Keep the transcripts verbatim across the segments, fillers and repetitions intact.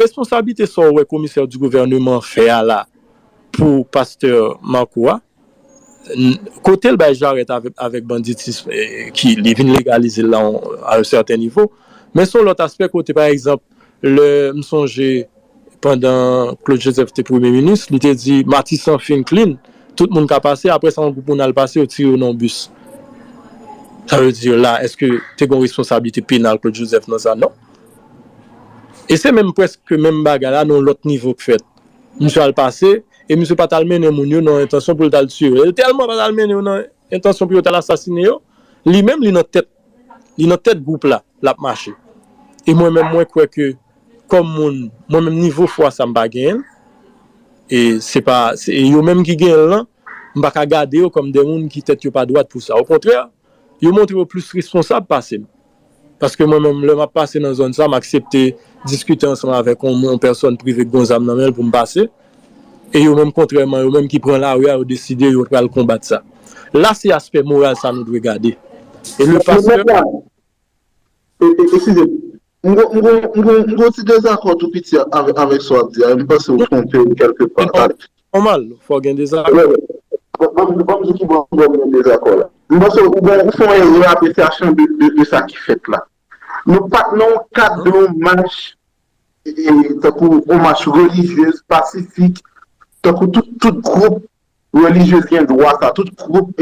responsablite sa w wè komisè di gouvèneman fè a la pou pastè Marco a, kote l bay jarèt avèk, avèk banditis ki li vin legalize l la a yon sèten nivo. Men se yon lòt aspè kote, pa egzanp, lè m sonje pandan Claude Joseph te premye minis, li te di Matisan fin clean, tout moun ka pase, apre sa yon gwoup moun al pase, yo tire yo nan yon bis. Sa vle di la, èske te gen yon responsablite penal Claude Joseph nan sa? Non. E se menm prèske menm bagay la nan yon lòt nivo k fèt. Misye al pase, e misye pa t al mennen moun yo nan entansyon pou l t al tiye yo. E l tèlman pa t al mennen yo nan entansyon pou yo t al asasine yo, li menm li nan tèt, li nan tèt gwoup la, l ap mache. E mwen menm mwen kwè ke kòm moun, mwen menm nivo fwa sa m pa genyen l. E se pa, se yo menm ki genyen l lan, m pa ka gade yo kòm de moun ki tèt yo pa dwat pou sa. Okontrè, yo montre yo plis responsab pase m. Paske mwen menm, lè m ap pase nan zòn sa, m aksepte diskite ansanm avèk yon, yon pèsòn prive k gon zam nan men l pou m pase. E yo menm, kontrèman, yo menm ki pran lari a, yo deside yo pral konbat sa. La, se aspè moral sa nou dwe gade. E le pastè. Eskize m, m gon ti dezakò tou piti avèk sa w ap di a. M panse w twonpe w kèlke pa. Nòmal, fò gen dezakò. Bon, bon, bon, ki bon, bon, gen dezakò la. M panse ou bon, ou fè yon erè apresyasyon de, de, de sa ki fèt la. Nou pa t nan yon kad de yon mach, tankou yon mach relijyez, pasifik, tankou tout, tout gwoup relijyez gen dwa sa, tout gwoup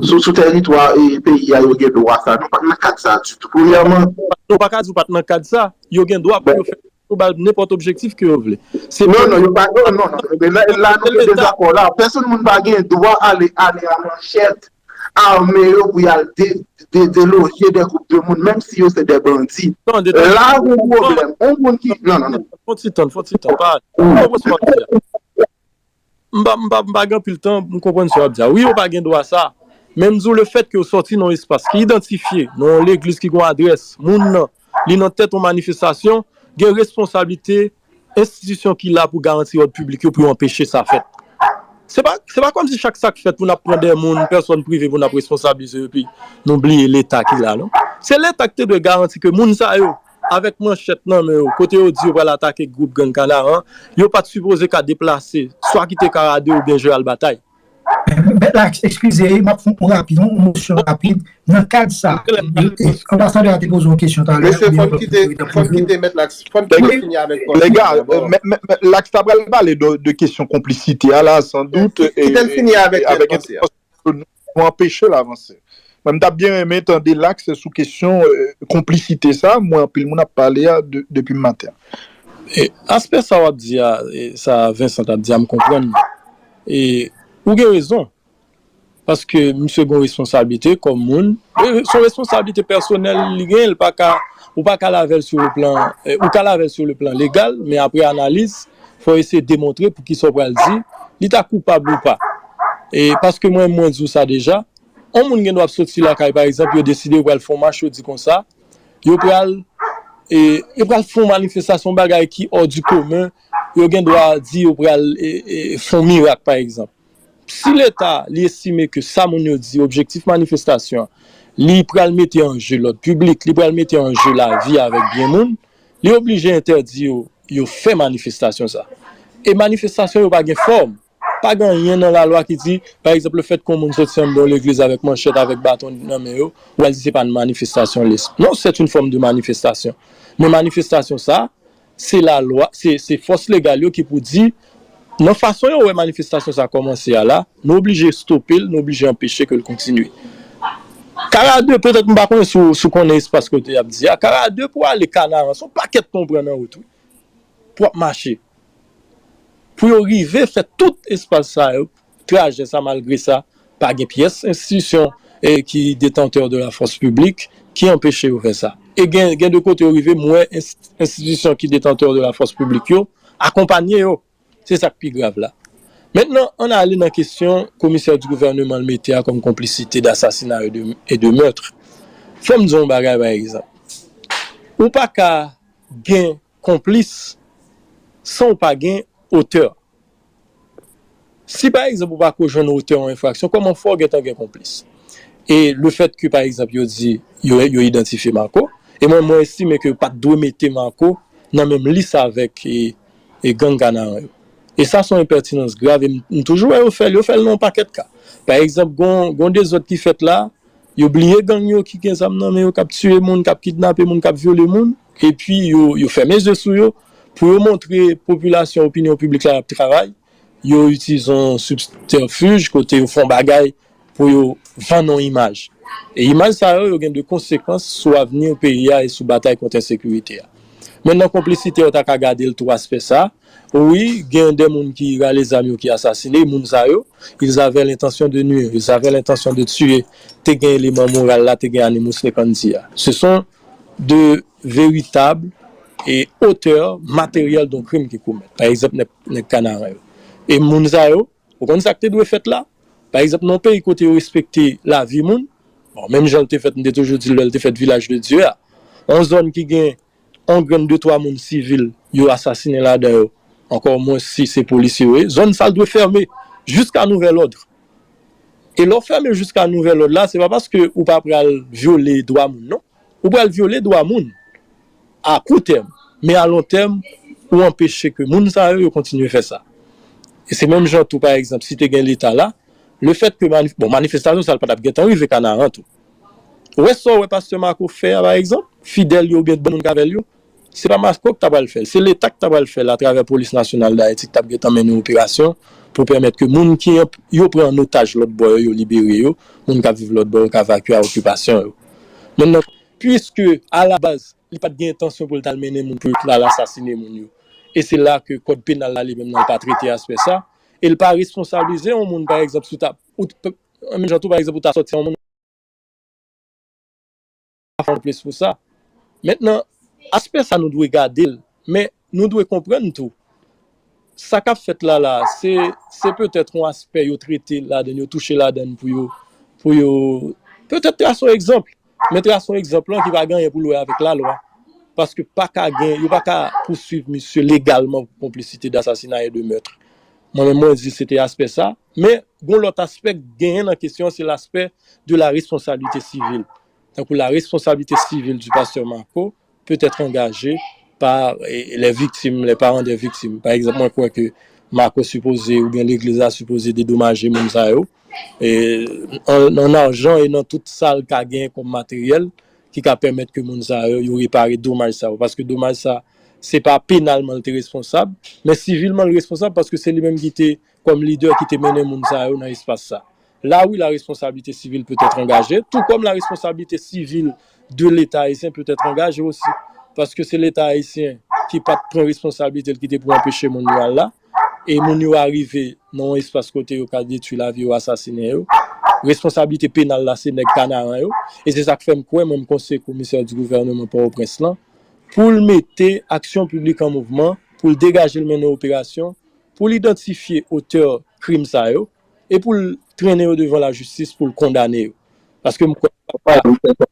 sou, sou tèritwa peyi a yo gen dwa sa. Nou pa t nan kad sa ditou. Premyèman. Nou pa ka di w pa t nan kad sa. Yo gen dwa pou yo fè Pou ba l nenpòt objektif ke yo vle. Se Non, non, yo pa, non, non, non. Men la, la nou gen dezakò la. Pèsonn moun pa gen dwa ale, ale a manchèt, ame yo pou y al de, de, deloje de gwoup de moun, menm si yo se de bandi. La ou pwoblèm. On moun ki, non, non, non. Fon ti tann, fon ti tann. Pa, ou konprann sa w ap di a. M pa, m pa, m pa gen anpil tan, m konprann sa w ap di a. Wi, yo pa gen dwa sa. Men m di w, lefètke yo sòti nan yon espas ki idantifye, nan yon legliz ki gen yon adrès, moun nan, li nan tèt yon manifestasyon, gen responsablite enstitisyon ki la pou garanti òd piblik yo pou yo anpeche sa fèt. Se pa, se pa kòmsi chak sa k fèt pou n ap pran de moun, pèsòn prive pou n ap responsablize yo epi nou bliye Leta ki la, non. Se Leta ki te dwe garanti ke moun sa yo, avèk manchèt nan men yo, kote yo di yo pral atake gwoup gang Kanaran, yo pa t sipoze ka deplase, swa kite Karado oubyen Jeral Batay. Mèt Laks, eskize, m ap fè yon rapid, yon mosyon rapid. Nan kad sa, anbasadè a te poze yon kesyon talè. Mesye, fò n kite, fò n kite Mèt Laks, fò n kite fini avèk kòd. Lèga, Mèt Laks ta pral pale de, de kesyon konplisite a la, sandout. Kite l fini avèk Mèt Laks. Nou anpeche l avanse. Mwen, m t ap byen renmen tande Laks sou kesyon konplisite sa, mwen anpil moun ap pale a depi maten. Aspè sa w ap di a, sa Vincent t ap di a, m konprann. E ou gen rezon. Paske misye gen yon responsablite kòm moun. Se yon responsablite pèsonèl li genyen, li pa ka, ou pa ka lave l sou le plan, ou ka lave l sou le plan legal, men apre analiz, fò w eseye demontre poukisa w pral di, li ta koupab ou pa. E paske mwen, mwen di w sa deja, yon moun gen dwa ap soti lakay, pa egzanp, yo deside yo pral fè yon mach, yo di konsa, yo pral, e, yo pral fè yon manifestasyon, bagay ki hors du commun, yo gen dwa di yo pral, e, e, fè yon mirak, pa egzanp. Si Leta, li estime ke sa moun yo di, objektif manifestasyon an, li pral mete an je lòd piblik, li pral mete an je lavi avèk byen moun, li oblije entèdi yo, yo fè manifestasyon sa. E manifestasyon yo pa gen fòm. Pa gen anyen nan lalwa ki di, pa egzanp, lefètke yon moun soti anndan yon legliz avèk manchèt, avèk baton nan men yo, ou pral di se pa yon manifestasyon l ye. Non, c'est une forme de manifestation. Men manifestasyon sa, se lalwa, se, se fòs legal yo ki pou di, nan fason yo wè manifestasyon sa kòmanse a la, nou oblije stope l, nou oblije anpeche ke l kontinye. Kara de, petèt m pa konnen si w, si w konnen espas kote y ap di a, Kara de pou ale Kanaran, se yon pakèt konprann an wout, wi. Pou ap mache. Pou yo rive fè tout espas sa yo, trajè sa, malgre sa, pa gen pyès enstitisyon e ki detantè de la fòs piblik ki anpeche yo fè sa. E gen, gen de kote yo rive, m wè enst-, enstitisyon ki detantè de la fòs piblik yo akonpanye yo. Se sa k pi grav la. Mentnan, ann ale nan kesyon komisè di gouvèneman l mete a kòm konplisite de asasina e de, e de meurtre. Fò m di w yon bagay, pa egzanp. Ou pa ka gen konplis san w pa gen otè. Si, pa egzanp, ou pa ko jwenn otè yon enfraksyon, kòman fè w gentan gen konplis? E lefètke, pa egzanp, yo di, yo, yo idantifye Marco, e mwen, mwen estime ke yo pa t dwe mete Marco nan menm lis avèk e, e gang Kanaran yo. E sa se yon enpètinans grav, e m, m toujou wè yo fè l, yo fè l nan yon pakèt ka. Pa egzanp, gon, gon dezòd ki fèt la, yo bliye gang yo ki gen zam nan men yo, k ap tiye moun, k ap kidnape moun, k ap vyole moun, epi yo, yo fèmen zye sou yo, pou yo montre popilasyon, opinyon piblik la, y ap travay, yo itilize yon sibtèfij kote yo fè yon bagay pou yo vann yon imaj. E imaj sa yo, yo gen de konsekans sou avni peyi a e sou batay kont ensekirite a. Mentnan, konplisite yo ta ka gade l tou aspè sa. Wi, gen de moun ki rale zam yo ki asasine, moun sa yo, ils avaient l'intention de nuire, ils avaient l'intention de tuer. Te gen eleman moral la, te gen animus peccandi a. Ce sont de véritables et auteurs matériels d'un crime ki komèt. Pa egzanp, nèg, nèg Kanaran yo. E moun sa yo, ou konn sa k te dwe fèt la? Pa egzanp, nan yon peyi kote yo respekte lavi moun, bon, menm jan l te fèt, m te toujou di l lè l te fèt Vilaj de Dye a, yon zòn ki gen yon grenn de twa moun sivil yo asasinen ladan yo, ankò mwens si se polisye yo ye, zòn sa l dwe fèmen jiska nouvèl òd. E lè w fèmen jiska nouvèl òd la, se pa paske ou pa pral vyole dwa moun, non. Ou pral vyole dwa moun a kou tèm, men a lon tèm, ou anpeche ke moun sa yo, yo kontinye fè sa. E se menm jan tou, pa egzanp, si te gen Leta la, lefèt ke manif, bon, manifestasyon sa, l pa t ap gentan rive Kanaran tou. Ou wè sa w wè pastè Marco fè a, pa egzanp, fidèl yo oubyen moun k avè l yo, se pa Marco k ta pral fè l, se Leta k ta pral fè l atravè Polis Nasyonal d Ayiti k t ap gentan mennen operasyon pou pèmèt ke moun ki an, yo pran an otaj lòt bò yo, yo libere yo, moun k ap viv lòt bò yo ka evakye a okipasyon yo. Mentnan, piske alabaz, li pa t gen entansyon pou l t al mennen moun, pou l t al asasine moun yo. E se la ke kòd penal la li menm nan, l pa trete aspè sa. E l pa responsabilize yon moun, pa egzanp, si w ta, ou t, menm jan tou, pa egzanp, ou ta sòti yon moun, pa fè yon plis pou sa. Mentnan, aspè sa nou dwe gade l, men nou dwe konprann tou, sa k ap fèt la la, se, se petèt yon aspè yo trete ladann, yo touche ladann pou yo, pou yo, petèt trase yon egzanp. Men trase yon egzanp lan ki pa gen anyen pou l wè avèk lalwa. Paske pa ka gen, yo pa ka pouswiv misye legalman pou konplisite d asasina e de mèt. Mwen menm, mwen di se te aspè sa. Men gon lòt aspè k genyen nan kesyon an, se l'aspect de la responsabilité civile. Tankou la responsabilité civile du pasteur Marco peut être engagée par, eh, les victimes, les parents des victimes. Pa egzanp, mwen kwè ke Marco sipoze, oubyen legliz la sipoze dedomaje moun sa yo, e, an, an ajan e nan tout sa l ka gen kòm materyèl ki ka pèmèt ke moun sa yo, yo repare domaj sa yo. Paske domaj sa, se pa penalman l te responsab, men sivilman l responsab paske se li menm ki te, kòm lidè, ki te mennen moun sa yo nan espas sa. Là, oui, la responsabilité civile peut être engagée, tout comme la responsabilité civile de l'État haïtien peut être engagée aussi. Paske se Leta ayisyen ki pa t pran responsablite l, ki te pou anpeche moun yo al la. E moun yo arive nan yon espas kote yo ka detwi lavi yo, asasinen yo. Responsablite penal la, se nèg Kanaran yo. E se sa k fè m kwè, mwen, m konseye komisè di gouvènman Pòtoprens lan, pou l mete aksyon piblik an mouvman, pou l degaje l mennen operasyon, pou l idantifye otè krim sa yo, e pou l trennen yo devan lajistis pou l kondane yo. Paske m kwè,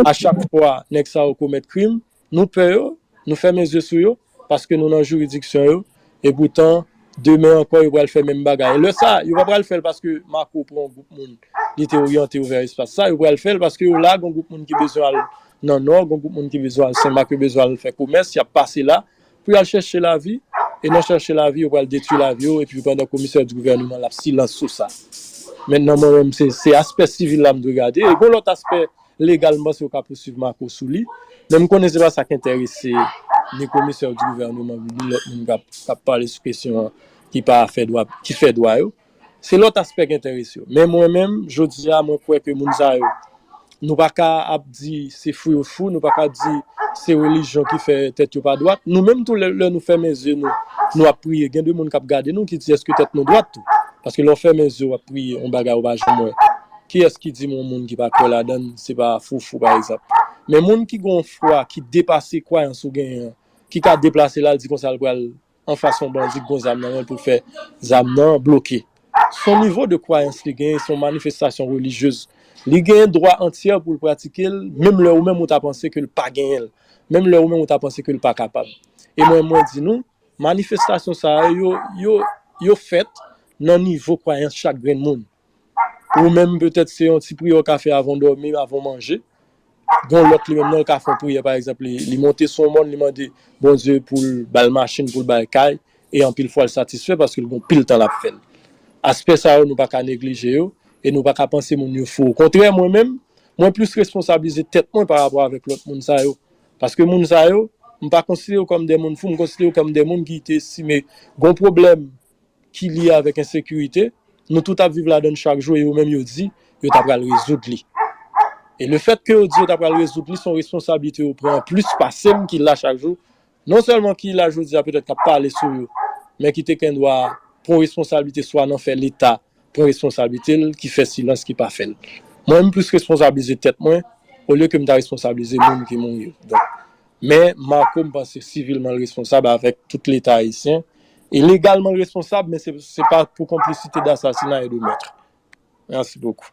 a chak fwa nèg sa yo komèt krim, nou pè yo, nou fèmen zye sou yo, paske nou nan jiridiksyon yo, e poutan, demen ankò, yo pral fè menm bagay. E lè sa, yo pa pral fè l paske Marco pran yon gwoup moun, li te oryante yo vè espas sa, yo pral fè l paske yo la, gon gwoup moun ki bezwen al nan Nò, gon gwoup moun ki bezwen al Senmak, yo bezwen al fè komès, y ap pase la, pou y al chèche lavi, e nan chèche lavi, yo pral detwi lavi yo, epi pandan komisè di gouvènman l ap silans sou sa. Mentnan, mwen menm, se, se aspè sivil la m dwe gade, e gon lòt aspè legal, m panse yo ka pouswiv Marco sou li, men m konnen se pa sa k enterese ni komisè di gouvènman, ni lòt moun k ap, k ap pale sou kesyon an, ki pa fè dwa, ki fè dwa yo. Se lòt aspè k enterese yo. Men mwen menm, jodi a, mwen kwè ke moun sa yo, nou pa ka ap di se fou yo fou, nou pa ka di se relijyon ki fè tèt yo pa dwat. Nou menm tou, lè, lè nou fèmen zye nou, nou ap priye, gen de moun k ap gade nou ki di èske tèt nou dwat tou. Paske lè w fèmen zye w ap priye, yon bagay ou pa janm wè. Kiyès ki di m yon moun ki pa kwè ladan l, se pa fou fou, pa egzanp? Men moun ki gen yon fwa ki depase kwayans ou genyen an, ki ka deplase l al di konsa l pral anfas yon bandi k gon zam nan men l pou l fè zam nan bloke. Se yon nivo de kwayans li genyen, se yon manifestasyon relijyez. Li genyen dwa antyè pou l pratike l, menm lè ou menm ou ta panse ke l pa genyen l, menm lè ou menm ou ta panse ke l pa kapab. E mwen, mwen di nou, manifestasyon sa yo, yo, yo, yo fèt nan nivo kwayans chak grenn moun. Ou menm, petèt, se yon ti priyè w ka fè avan w dòmi, avan w manje. Gen yon lòt li menm non, l ka fè yon priyè, pa egzanp, li, li monte sou yon mòn, li mande Bondye pou l ba l machin, pou l ba l kay, e anpil fwa l satisfè paske l gen pil tan l ap fè l. Aspè sa yo, nou pa ka neglije yo, e nou pa ka panse moun yo fou. Okontrè, mwen menm, mwen plis responsablize tèt mwen pa rapò avèk lòt moun sa yo. Paske moun sa yo, m pa konsidere yo kòm de moun fou, m konsidere yo kòm de moun ki te estime gon pwoblèm ki lye avèk ensekirite, nou tout ap viv ladann chak jou e yo menm yo di yo ta pral rezoud li. E le fèt ke yo di yo ta pral rezoud li, se yon responsablite yo pran plis pase m ki la chak jou. Non sèlman ki la jodi a petèt k ap pale sou yo, men ki te gen dwa pran responsablite swa nan fè Leta pran responsablite l, ki fè silans, ki pa fè l. Mwen, m plis responsablize tèt mwen, olye ke m ta responsablize moun ki mouri yo. Donk, men Marco, m panse sivilman l responsab avèk tout Leta ayisyen. E legalman l responsab, men se, se pa pou konplisite d asasina e de mèt. Mèsi bokou.